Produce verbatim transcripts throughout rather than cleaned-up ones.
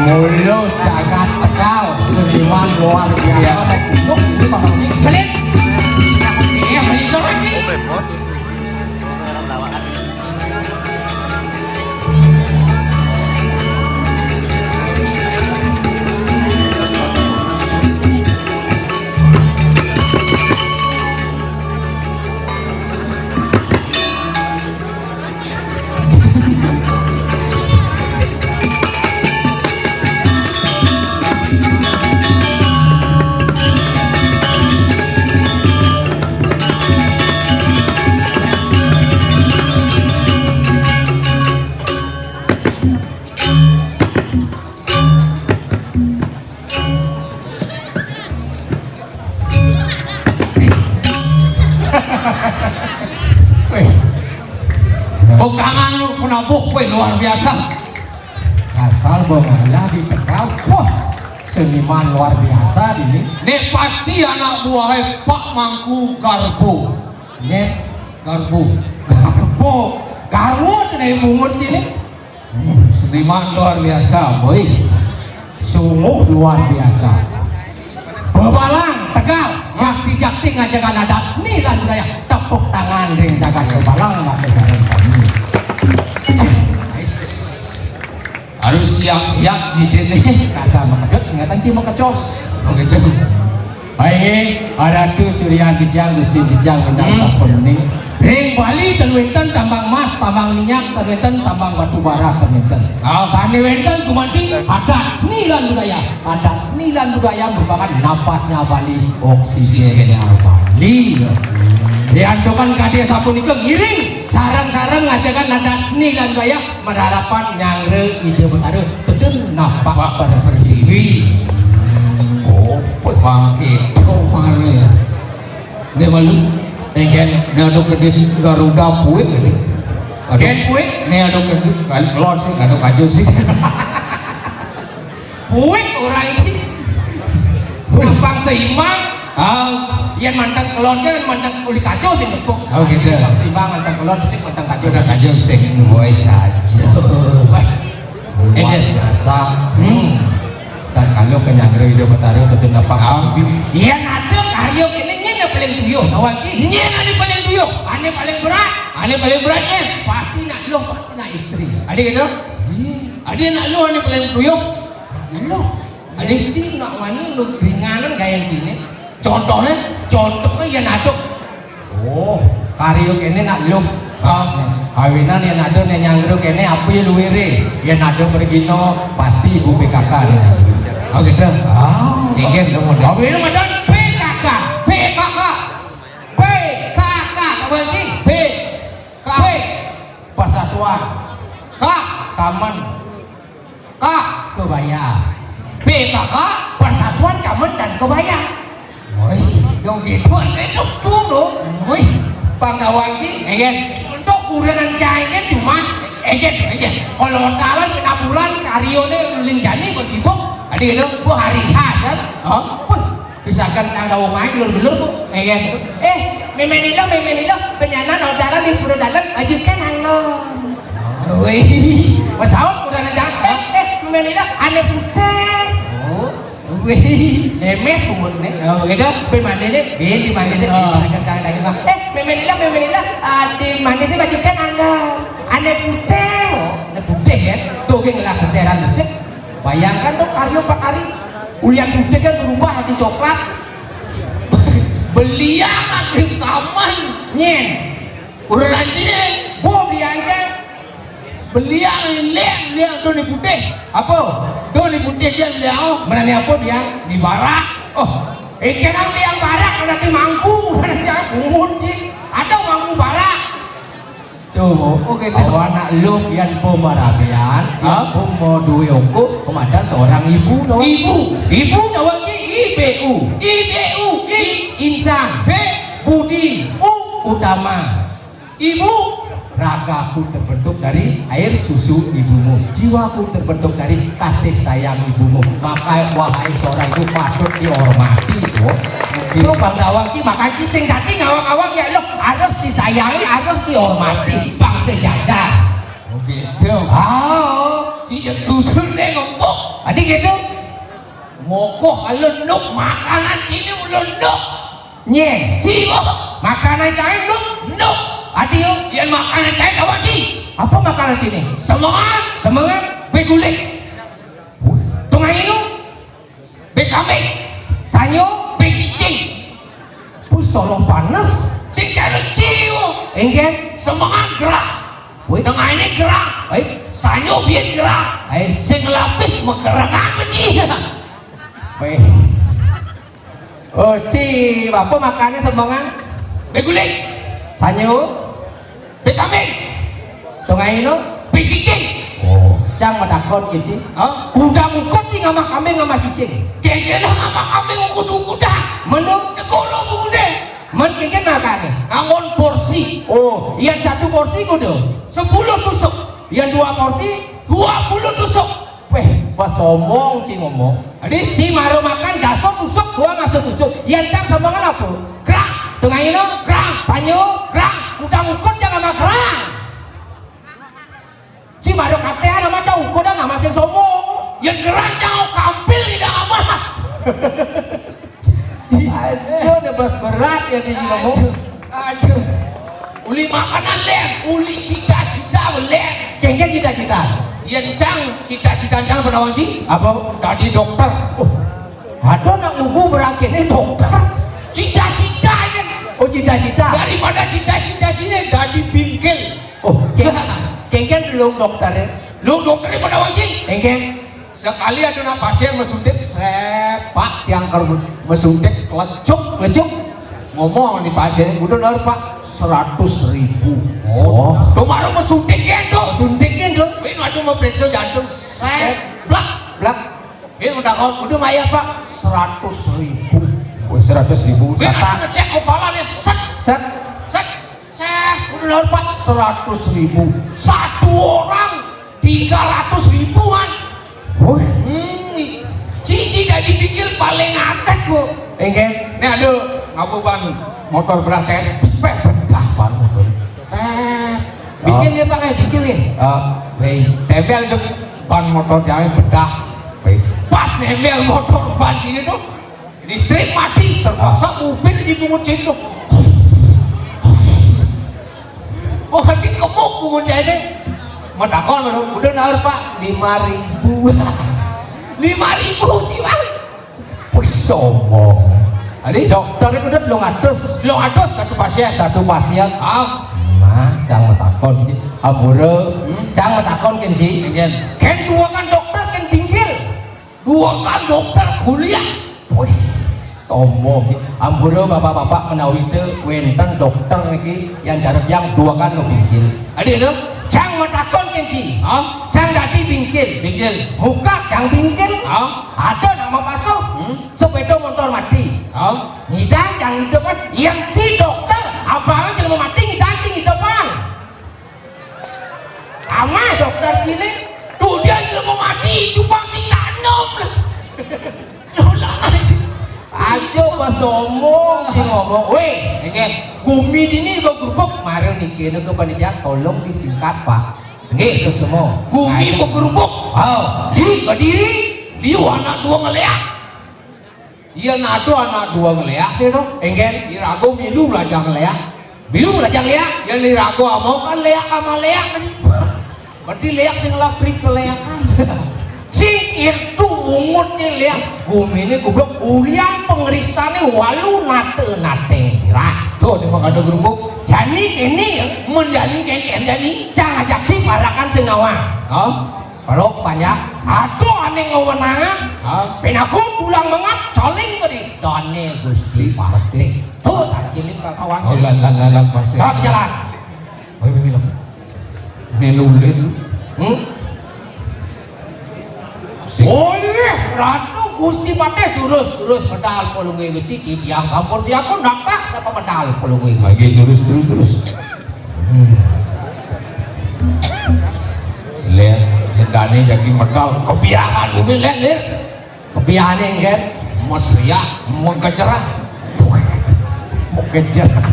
Mula jagat Tegal, seniman luar biasa. Iya. Duduk di bawah ini. Belit. Iya, belit lagi. Weh. Bukangan lu penabuh, weh, luar biasa. Asal bengala di Tegal. Wah, seniman luar biasa ini. Nih pasti anak buahnya Pak Mangku Garbo. Nih, Garbo. Garbo. Garbo tuh dari bungut ini. Hmm, seniman luar biasa, boy. Sungguh luar biasa. Bebalang, Tegal, jakti-jakti ngajakan adat seni lan budaya. Tepuk tangan ring jagat Bebalang, maka sareng sami. Harus siap-siap sidin nih. Rasa mengejut, ingatan ci mengecos. Oh gitu. Baik, Ratu Surya Titiang, Gusti Titiang, bintang Hmm. sampun ning. Ring Bali ten wenten tambang emas, tambang minyak, ten wenten tambang batu bara, ten wenten. Ah. Sane wenten gumanti adat seni lan budaya. Adat seni lan budaya merupakan napasnya Bali, oksigennya Bali. Diantukan kadi sapunika ngiring sareng-sareng ngajakan adat seni lan budaya. Merharapan nyanggra Ida Betara tedun napak pertiwi. Oh, bangkit. Oh, mare. Dia malu. Engken, dia ada kedis Garuda puing ini. Ada Ken puing? Ini ada kedis, kalau keluar sih, ada kaju sih. Puing orang sih. Gampang seimbang. Ah. Yang mantan kelon kan mantan uli kaco sih nepuk. Oh, gitu. Gampang seimbang mantan kelon sih mantan kaco. Udah saja sing boy saja. Baik. Luar biasa. Hmm. Dan kalau ke nyanggra Ida Betara betul dapat. Ah. Iya ada karya kene nyene paling tuyuh, tahu ki? Nyene ane paling tuyuh, ane paling berat. Ane paling beratnya pasti nak luh, pasti nak istri. Ada gitu? Iya. Ada nak luh ane paling tuyuh. Nak luh. Adi? Ci nak wani nu ringanan kaya cine. Contohnya, contohnya yen aduh. Oh, karya kene nak luh. Ah. Awinan yen aduh nek nyanggra kene apa ya luwire? Yen aduh mergino pasti ibu P K K nih. Oh gitu. Ah. Ingin dong model. Awinan madan P K K. P K K. P K K, tahu ci? P. K. P. Persatuan. K. Kamen. K. Kebaya. P K K, Persatuan Kamen dan Kebaya. Woi, dong gitu, itu tuh dong. Woi, Bang Gawang ki. Egen. Untuk kurenan cai kan cuma, egen, egen. Kalau dalam kena bulan, karyone linjani kok sibuk. Adi gitu, bu hari khas kan? Oh. Wih, misalkan kang Gawang main gelur-gelur bu. Egen. Eh, memenilo, memenilo, penyanan ordalan di pura dalam, ajukan anggon. Wih, pesawat udah ngejar. Eh, eh, menila ane putih. Oh, wih, emes bungut nih. Oh, gitu. Bin mandi nih, bin di mandi sih. Oh. Bisa kencang lagi, Bang. Eh, menila, menila, ah, di mandi sih baju kan angga. Ane putih. Oh, ane putih ya. Tuh, geng lah seteran besik. Bayangkan tuh, karyo empat hari. Ulian putih kan berubah jadi coklat. Belian lagi kaman. Nyen. Udah rajin. Bu, bianja. Belian lek, lek doni putih. Apa? Doni putih dia lek. Menani apa dia? Ni barak. Oh, ikan dia barak, nanti mangku. Jangan bungut sih. Ada mangku barak. Tuh, oke, tuh. Anak lu yang pemarabian, yang mau duwe ongko, komandan seorang ibu, tau? Ibu. Ibu, tau ki? I B U. I B U. I. Insan. B. Budi. U. Utama. Ibu. Ragaku terbentuk dari air susu ibumu. Jiwaku terbentuk dari kasih sayang ibumu. Maka, wahai seorang ibu, patut dihormati, tuh. Itu bang tawang ki, maka ki sing dadi ngawang-ngawang ya lo harus disayangi, harus dihormati. Bang sejajar. Oh, gitu. Ah, si ya duduk nih ngomong. Adi gitu. Mokoh alunduk, makanan sini ulunduk. Nye. Jiwa. Makanan cair lu. Nduk. Adi yo. Yang makanan cair apa sih? Apa makanan sini? Semengan. Semengan. Begulik. Tengah inu. Be kambing. Sanyo. Be cicing. Pusolo panas. Sing karo ciwo. Engken. Semengan gerak. Wih. Tengah ini gerak. Baik. Sanyo biar gerak. Baik. Sing lapis megerengan beci. Wih. Oh, ci, apa makannya semengan? Be guling. Sanyo. Be kambing. Tengah ino. Be cicing. Oh, cang matakon kiti. Hah? Kuda ngukut ti ngamah kambing ngamah cicing. Kengkena ngamah kambing ukut-ukut dah. Menu. Tekolo bude. Men kengken makannya. Ngangon porsi. Oh, yang satu porsi kudu. Sepuluh tusuk. Yang dua porsi. Dua puluh tusuk. Weh, pas sombong ci ngomong. Adi? Ci maro makan daso tusuk, dua ngaso tusuk. Yang cang sombongan apa? Kerang. Tengah ino? Kerang. Sanyo? Kerang. Kuda ngukut jangan sama kerang. Ci maro katehan sama cang ukudan sama sing sombong. Yang kerang cang kampil tidak apa. Aduh, nebas berat ya di ngomong. Aduh, aduh. Uli makanan len, uli cita-cita len. Kengken cita-cita. Yen cang cita-cita cang penawang sih? Apa? Dadi dokter. Oh, ada nak ngugu berakhirnya dokter. Cita-cita yen. Oh, cita-cita. Daripada cita-cita sini dadi bingkil. Oh, keng-, kengken lu dokter ya? Lu dokter penawang sih? Kengken. Sekali ada nak pasien mesuntik, sret, Pak, tiang ker mesuntik, lecuk. Lecuk. Ngomong di pasien, udah nar, Pak, seratus ribu. Oh. Tuh baru mesuntik ya tuh. Suntiknya tuh. Ini aduh mau periksa jantung, sret, plak. Plak. Ini udah kau, udah maya, Pak, seratus ribu. Oh, seratus ribu. Ini sata. Ngecek kepala nih, set. Set. Set. Ces, udah nar, Pak, seratus ribu. Satu orang tiga ratus ribuan. Wah. Hmm, cici gak dipikir paling akad, Bu. Engke. Ini aduh, ngabu ban motor beras, ces, spek bedah ban motor. Tet. Bikin dia pakai bikin nih. Ah. Weh, tempel tuh ban motor jangan bedah. Weh. Pas nempel motor ban ini tuh, listrik mati, terpaksa mobil dipungut sini tuh. Oh, hati kemuk pungut saya deh. Mau takon, udah naur, Pak, lima ribu. Lima ribu sih, Bang. Wih, sombong. Adi? Dokter itu udah belum atus. Belum atus satu pasien. Satu pasien. Ah. Nah, cang matakon iki. Ampura, hmm? Cang matakon, Ken, Ji. Ken. Ken dua kan dokter, Ken bingkil. Dua kan dokter kuliah. Wih, sombong. Ampura, bapak-bapak, menawi te wenten dokter niki yang jarak yang dua kan no bingkil. Adi itu? Cang matakon, Ken, Ji. Hah? Cang dadi bingkil. Bingkil. Muka cang bingkil. Hah? Ada nama pasuh. Hmm? Sepeda motor mati. Hah? Ngidang cang hidupan. Yang ci dokter, abang jelema mati ngidang ci hidupan. Amah dokter cini. Tuh dia jelema mati, hidupan si tanom. Lola. Aja pas omong, sing ngomong. Weh, nggih. Gumi dini begrubuk, mari niki ke panitia tolong disingkat, Pak. Nggih, semua. Gumi begrubuk. Oh, di Kediri, liu anak dua ngeleak. Iya, nado anak dua ngeleak sih tuh. Engken. Irago milu belajar ngeleak. Bilu belajar ngeleak. Ya, irago mau kan leak sama leak tadi. Berarti leak sing labrik keleakan. Sing itu ungutnya leak. Gumi ini goblok, ulian pengeristane walu nate-nate tirak. Tuh, dia mah kada gerubuk. Jani kini ya. Menjani kengken jani. Cang ajak di parakan sengawa. Hah? Kalau banyak, aduh, aneh ngewenangan. Hah? Pinaku pulang mengat, coling tadi. Dane Gusti Patih. Tuh, tak kilik, tak kawang. Oh, la, la, la, la, masih. Bawa jalan. Wih, wih, wih, lo. Nulin. Hmm? Sing. Oh iya, Ratu Gusti Patih, durus, durus, medal Palungguh Gusti, titiang sampun siaga natak sapa medal Palungguh Gusti. Lagi durus, durus, durus. Hmm. Lir, nyedane jagi medal kebiahan bumi, Lir, Lir. Kebiahane engken mesriak, megejerah. Megejerah.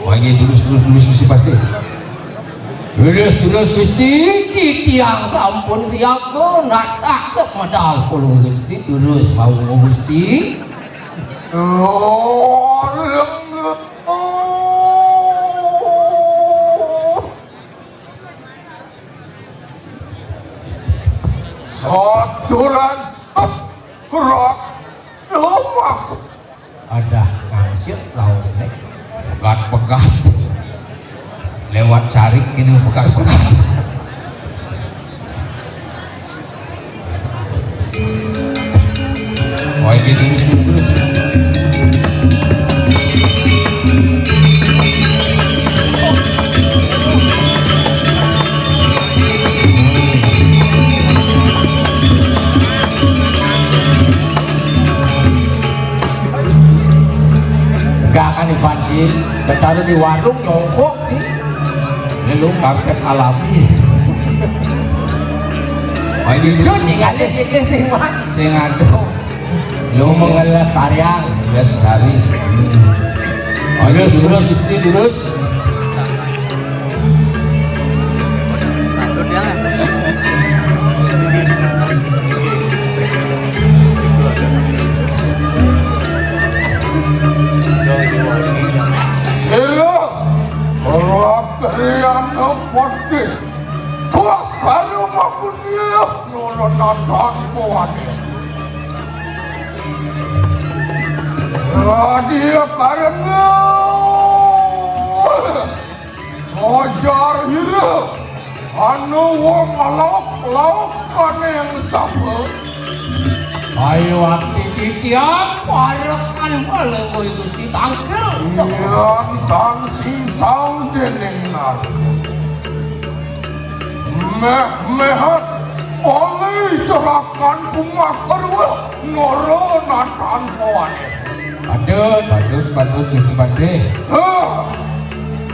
Oh, ini durus, durus, durus, Gusti Patih. Durus, durus, Gusti, titiang sampun siaga, natak medal Palungguh Gusti, durus, wau, Gusti. Oh, renggut. Saturan ceprak domak. Adah, ngangsit raosne. Pegat-pegat. Lewat carik ini pegat-pegat. Oh, ini durus, durus, durus. Enggak kan, Iban, Ci? Ketaruh di warung nyongkok, Ci. Ini lu karpet alami. Oh, ini Cut, tinggalin ini sing, Wan. Sing ado. Lu mengelestarian. Lestari. Hmm. Oh, ini durus, Gusti, durus. Sira, ora kriana pati. Tuas karo makunia, nulungan tanpa wadya. Radia karengga. Sojar ira, anu wong lauk-lauk kaning sapa? Ayo ati titiang, parekan Palungguh Gusti tangkil. Iya, tan sing saung dening narko. Meh-mehat, oleh cerakan kumakerwa, ngoro natan pawane. Patut, patut, patut, Gusti Patih. Hah?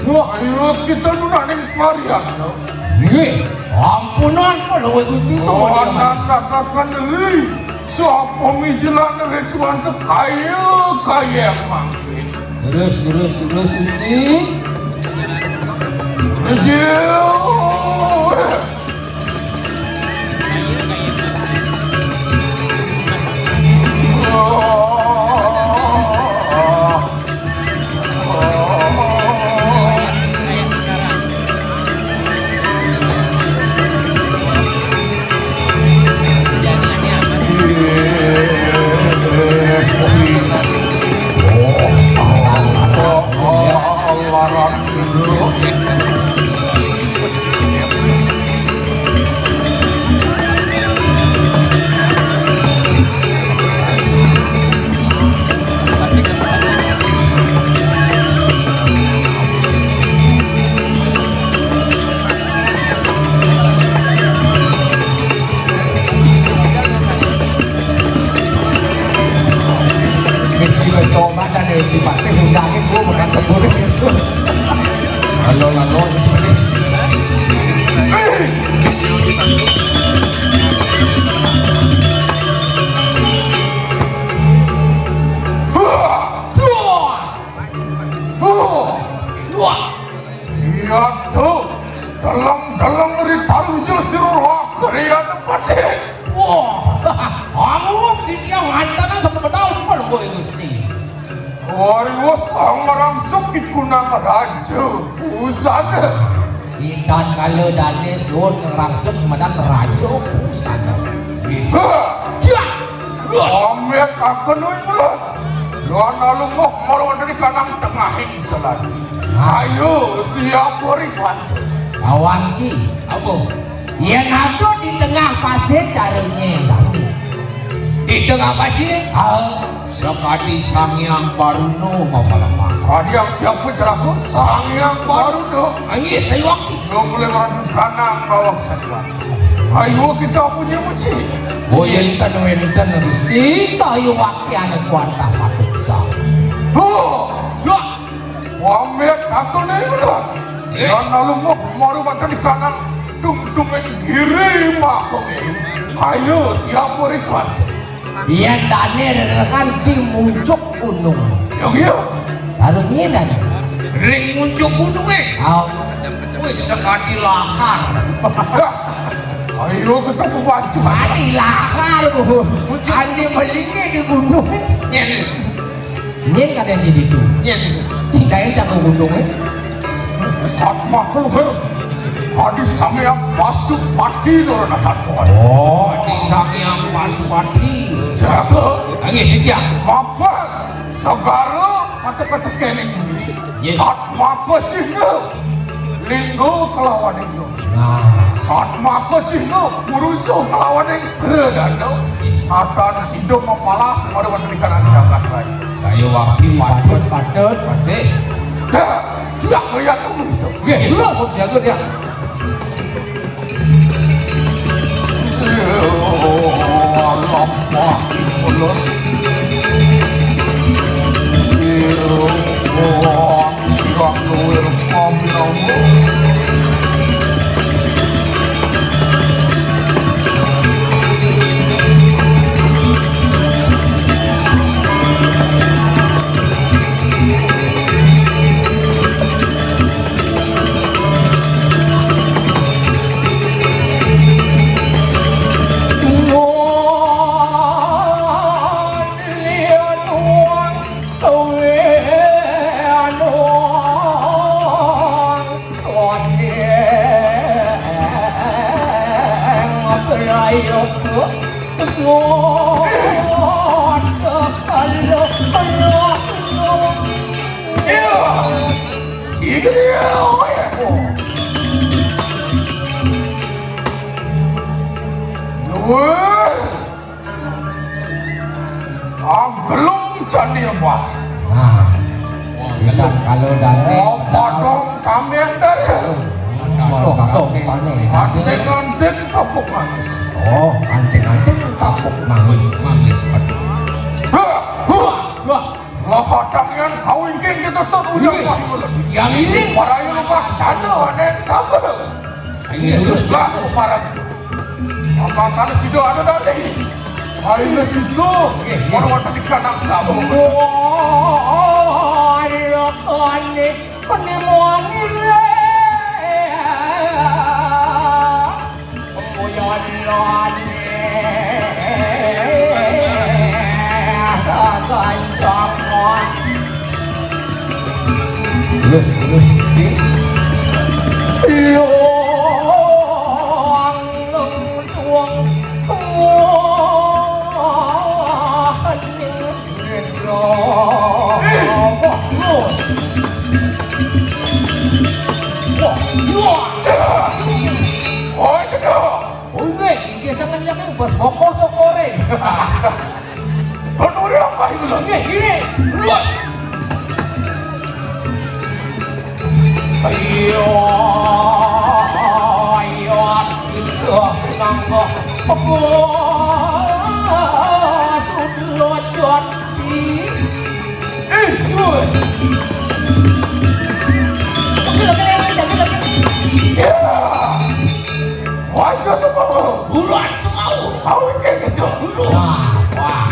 Wah, ayo kita nunaning parian, no. Nggih, ampunan, Palungguh Gusti, oh, semuanya. Anak kakakan deli, sapa mijilan rituan kaya, kaya mangkin. Terus, terus, terus, Gusti. Aduh. Wis, wis, sombatan ya, Gusti Patih, undange ku mekan sepuluh. Halo, halo, Gusti Patih. Wah! Wah! Iya tuh, deleng-deleng ri taruja sira kriyan Patih. Wah, aku di tiang mantanan sampai betul pun kowe, Gusti. Wariwes merangsuk iku nang raja pusana. Idan kala dane sun ngrangsuk medan raja pusana. Hah! Cia! Wah! Amit akan wis kula. Lan alungguh marang wonten ing kanang tengahing jalan. Ayo, siap uri kanca. Lawan ci, apa? Yen adoh di tengah pasir carane ndang. Di tengah pasir? Ah. Sakadi Sang Hyang Baruna mapalemah. Kadi Sang siapa, Jeraku? Sang Hyang Baruna. Inggih, sayuwakti. Nang mulai orang kanang bawak sajuan. Ayo kita muji-muji. Oh, ya, enten wenten, Gusti. Sayuwakti anak kuantah patut sang. Tuh. Ya. Wamit aku nih, bener. Eh. Dan lalu mau kemarin mantan di kanang, dung-dung giri mah, kok, eh. Ayo, siapa, Ridwan? Yen dane rerekan di muncuk gunung. Ya, iya. Karo nyinan. Ring muncuk gununge. Au. Wis sekadi lahar. Dah. Ayo ketemu pacu. Ati lahar, Bu. Muncuk. Ati melinge di gunung. Nyen. Nyen kadang di ditu. Nyen. Sing kae tak gununge. Satma Kuhir, Adi Samya Pasupati Lorana Tatuan. Oh, Adi Samya Pasupati. Jaga. Nggih, Ditya. Mapan, segara kata-kata kene kiri. Nggih. Satma Kecihna, lingga kelawan lingga. Nah. Satma Kecihna, purusa kelawan ing redana. Natan sida mapalas, mara wonten ing kanan jagat raya. Saya wakil patut, patut. Patih. Dah. Sudah melihat kamu gitu. Nggih, terus. Sampun jago dia. Alam wah, ulun. Wah, luwir pamilama. Wah, agelung jani embah. Nah, kita kalau dante. Oh, potong kambing dari. Potong, potong, panen. Anting-anting tapuk manis. Oh, anting-anting tapuk manis. Manis, betul. Hah, hah. Wah. Lah, kadang yen kawingking kita tut uyang. Iya. Wah, iya. Yang ini. Para yang paksana, nek sabar. Ini terus, Pak. Para. Apa kan sida ada dadi? Ayo, Cinta. Iya, iya. Para wonten ing kanang sabar. Wah, iya, kane, kane muang ire. Terus, terus, Gusti. Wah, wah. Wah, iya. Oh, iya. Oh, nggih, inggih sanget nyaking bos bokor cokore. Kon ora apa iku lho? Nggih, ngene. Luwes. Ayo, ayo, ayo, nganggo. Apa? Sudlo jati. Eh, woi. Oke, oke, oke, oke, oke. Ya. Wajah semua. Buruan semua. Kau ini gitu. Buruan. Wah, wah.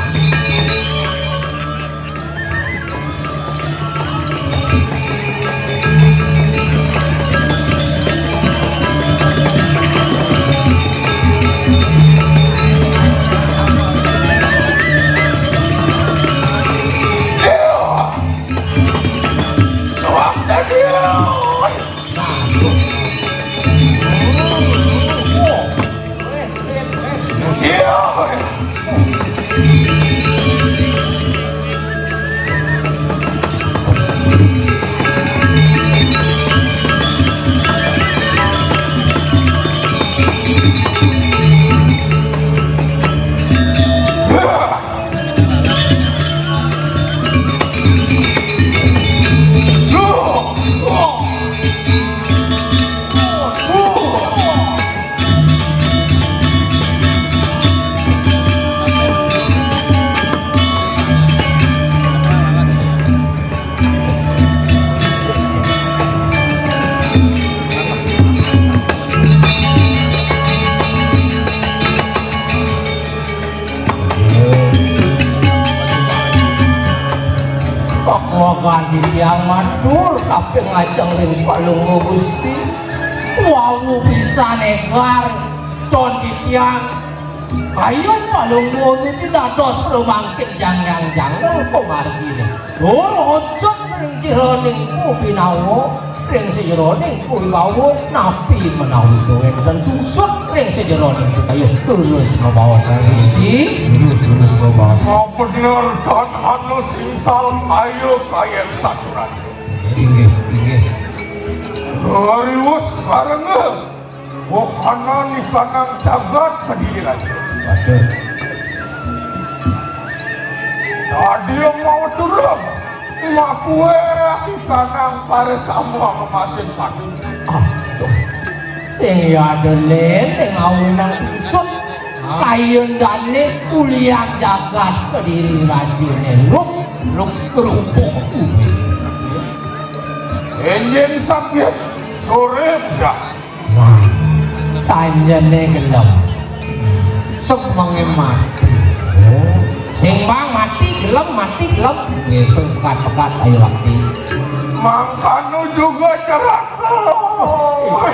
Lajeng ring Palungguh Gusti, wau pisan égar, ton titiang. Kayun Palungguh Gusti dados pramangkin jangjang jangkep pamarginé. Tur ojot ring jeroning kubinawa, ring sajeroning kuwibawa, napi menawi kawénten susut ring sajeroning pikayun. Terus mabaos Gusti. Terus, terus mabaos. Bener dan anu singsal kaya kayén saturan. Inggih, inggih. Riwus karengga. Woh, ana nikanang jagat Kediri Raja. Waduh. Tadi mau turun. Makué nikanang para samuang masin padu. Aduh. Sing ya ada lén ning awinang susut. Kayun dané ulian jagat Kediri Rajané luk, luk kerupuk kuwi. Enjing sakit, sore bujah. Nah, sanjane gelem. Semenge mati. Oh. Sing bang mati, gelem, mati, gelem. Nggih, pekat-pekat, ayo, mati. Mangkanu juga celaka.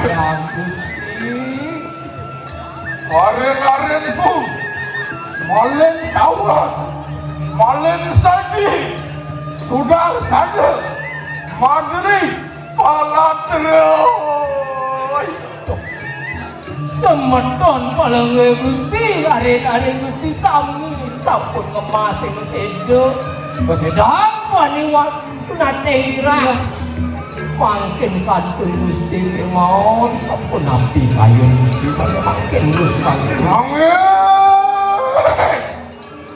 Iya, Gusti. Aren-arenku, maling tawon, maling saji, sudarsana, madri, palatra. Semeton palengge Gusti, aren-aren Gusti sami sampun ngemas ing seda. Pesedang paniwat. Punate wirah. Mangkin kantun Gusti kemawon, punapi kayun Gusti sane mangkin Gusti mangkin. Mangkin.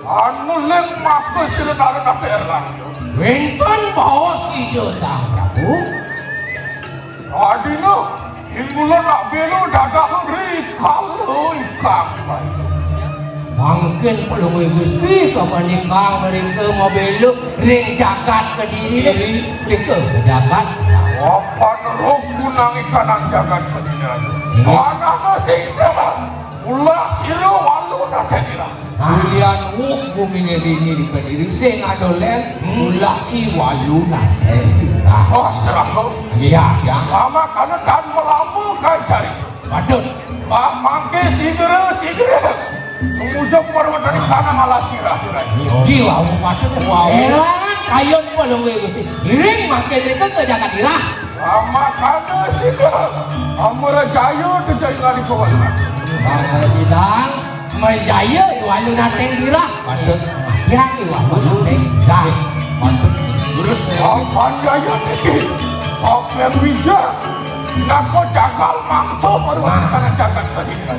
Anu ling maka sira nara nate erlang. Wenten baos Ida Sang Prabu. Adina Ing kula nak bela dadah rikala ikang bayu. Mangkin Palungguh Gusti kapanikang mrika mabela ring jagat Kediri. Kediri. Mrika ka jagat. Apan roh gunang ikanang jagat Kediri. Inggih. Anana singsa. Ulah sira walu nate dirah. Ulian wuk gumine dini di Kediri sing ada len, hmm, ulah i walu nate dirah. Oh, cerah kok. Iya, iya. Lama kana dan melama kan cari. Patut. Mangke sidera, sidera. Sumujeng parwetani kanang alas tirah-tirah. Iya, wau patut. Wau. Erangan kayun Palungguh Gusti. Iring mangke nrika ka jagat tirah. Amakana sida Amrajaya tejai lari kawalan. Bangsa sidang Amrajaya i walu nateng tirah. Patut matiang i walu nateng tirah. Patut. Terus Amrajaya niki Open Wija nako jagal mangsa baru kana jagat Kediri.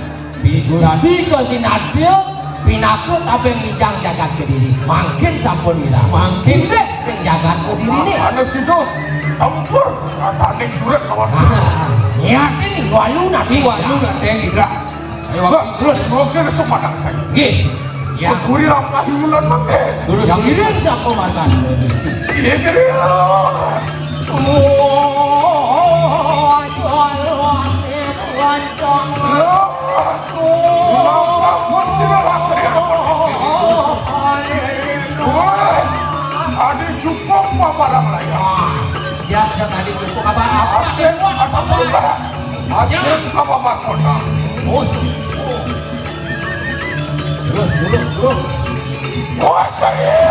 Gusti kasinatya pinaka tabeng mijang jagat Kediri. Mangkin sampun ilang. Mangkin deh ring jagat Kediri nih. Mana situ tempur rataning juret lawan situ. Niatin walu nati walu nati tidak. Ayo terus mungkin sumanang saya. Nggih. Ya. Guri lampah hiulan mangke. Terus yang iring sapa margan Gusti? Iya kiri. Oh, aduh, aduh, aduh, aduh. Kenapa pun sira latri? Woi, adi cukup paparang layar. Dia bisa tadi cukup apa? Apa? Asik, apa berubah? Asik, apa bakona? Oh, terus, terus, terus. Woi, cari.